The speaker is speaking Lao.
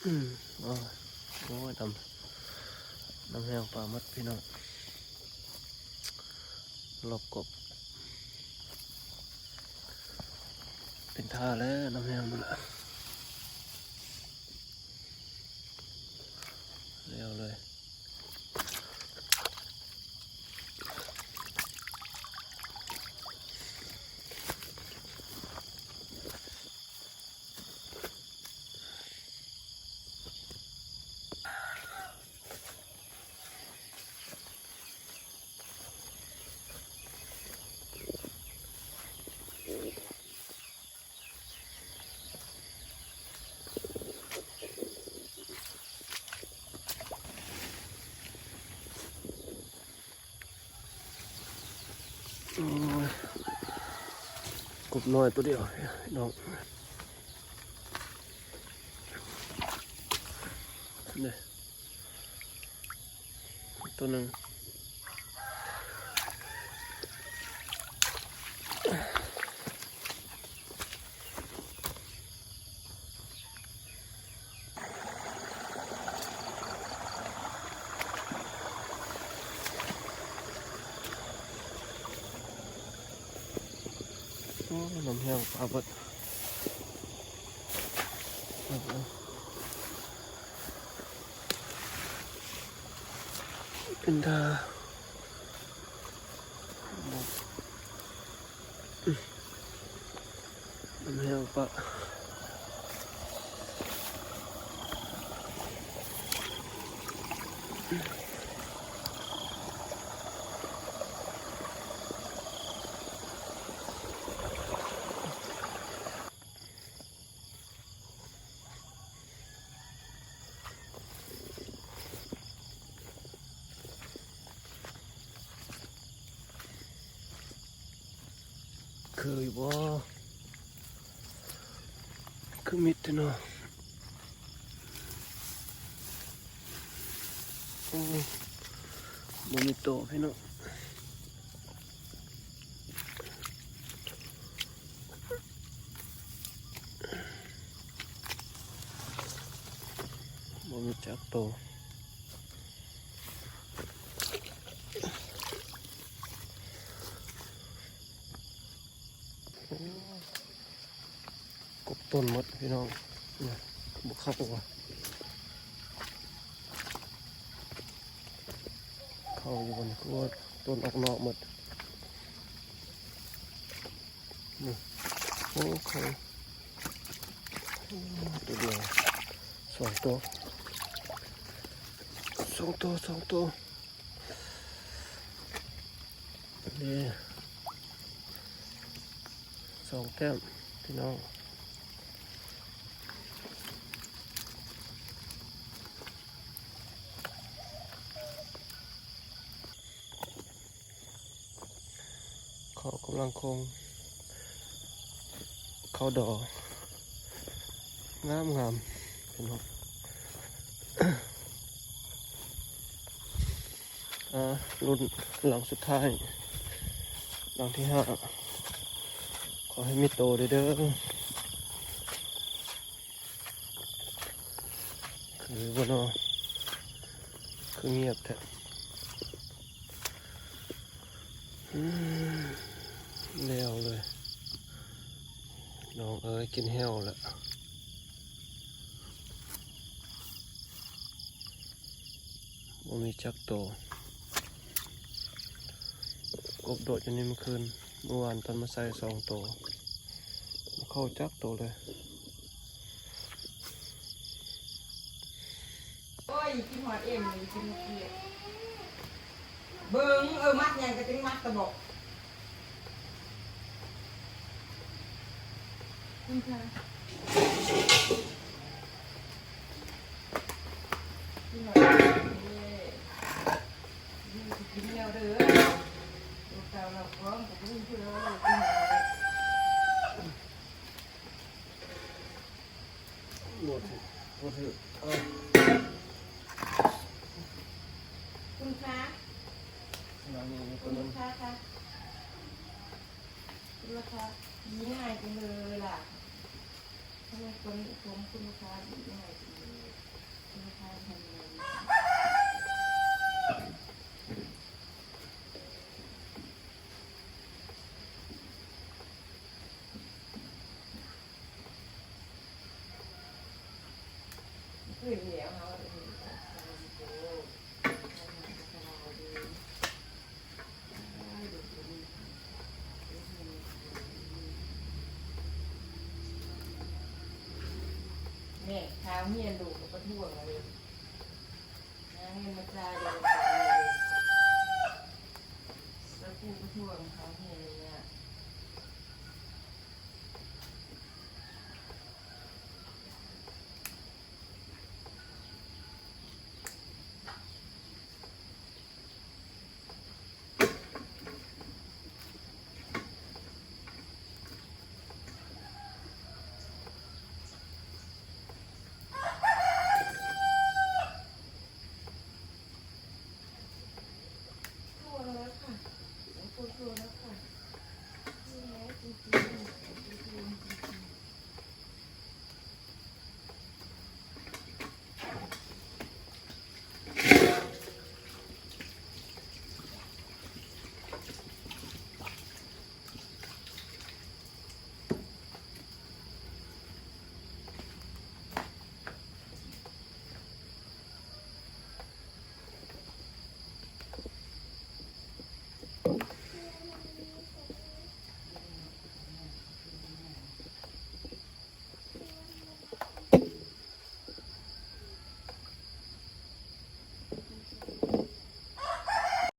ອືມ ໂອ້ຍ ໂອ້ຍ ນ້ຳ ນ້ຳແຫ້ງປາໝົດພີ່ນ້ອງ ລອບກົບ ເປັນທ່າແລ້ວ ນ້ຳແຫ້ງໝົດລະ ແລ້ວເລີຍ. ໂອ້ຍ ກົບນ້ອຍໂຕດຽວພີ່ນ້ອງ ນີ້ ໂຕໜຶ່ງ. ໂອ້ ນ້ຳແຫ້ງປາເບິດ ເປັນທ່າ. ມັນແຫ້ງປະ. ຄືຢູ່ບໍ່? ຄືມິດແທ້ເນາະ. ໂອ້ຍ ບໍ່ມີໂຕພີ່ນ້ອງ. ບໍ່ມີຈັກໂຕ. ໂອ້ ກົບຕົ້ນໝົດພີ່ນ້ອງ. ນີ້ ບໍ່ເຂົ້າວ່າ ເຂົ້າຢູ່ບໍ່ນີ້? ຄືວ່າຕົ້ນອອກນອກໝົດ. ນີ້ ໂອ້ ເຂົ້າ ໂອ້ ໂຕດຽວ ສອງໂຕ ສອງໂຕ ສອງໂຕ. ນີ້ ສອງແຕ້ມພີ່ນ້ອງ. ເຂົ້າກຳລັງຄົງ ເຂົ້າດໍ ງາມໆ ພີ່ນ້ອງ. ອ່າ ລຸ້ນຫຼັງສຸດທ້າຍ ຫຼັງທີຫ້າ ຂໍໃຫ້ມີໂຕເດີ້. ຄືບໍ່ເນາະ ຄືງຽບແທ້. ອືມ ແລ້ວເລີຍ ນ້ອງເອີຍ ກິນແຫ້ວແລ້ວ. ບໍ່ມີຈັກໂຕ. ກົບໂດດຢູ່ນີ້ມື້ຄືນ ມື້ວານຕອນມາໃສ່ສອງໂຕ ບໍ່ເຂົ້າຈັກໂຕເລີຍ. ໂອ້ຍ ກິນຮອດເອັມ ກິນເກຍ ເບິ່ງ ເອີ ມັດຫຍັງກະຈັ່ງມັດຕະບອກ. ຂອບຄຸນຄ່ະ. ກິນແລ້ວເດີ ລູກເຕົ້າເລົ່າຂອງກະບໍ່ຮູ້ເພື່ອວ່າເລີຍກິນແລ້ວ. ບໍ່ຖືກ ບໍ່ຖືກ ເອີ ຄຸນຄ່ະ ນັ່ງນີ້ ຄຸນຄ່ະ ຄ່ະ ຄຸນຄ່ະ ດີງ່າຍຈັ່ງເລີຍລະ ທຳໄມຄົນ ຄົນ ຄຸນຄ່ະ ດີງ່າຍຈັ່ງເລີຍ. ແມ່ ຄາວຮຽນລູກກໍປະທ້ວງເລີຍ ຫາເງິນມາຈ່າຍເລີຍ ສະກູປະທ້ວງຄາວຮຽນເລີຍ. ທົ່ວແລ້ວຄ່ະ ໂອ້ ທົ່ວແລ້ວ.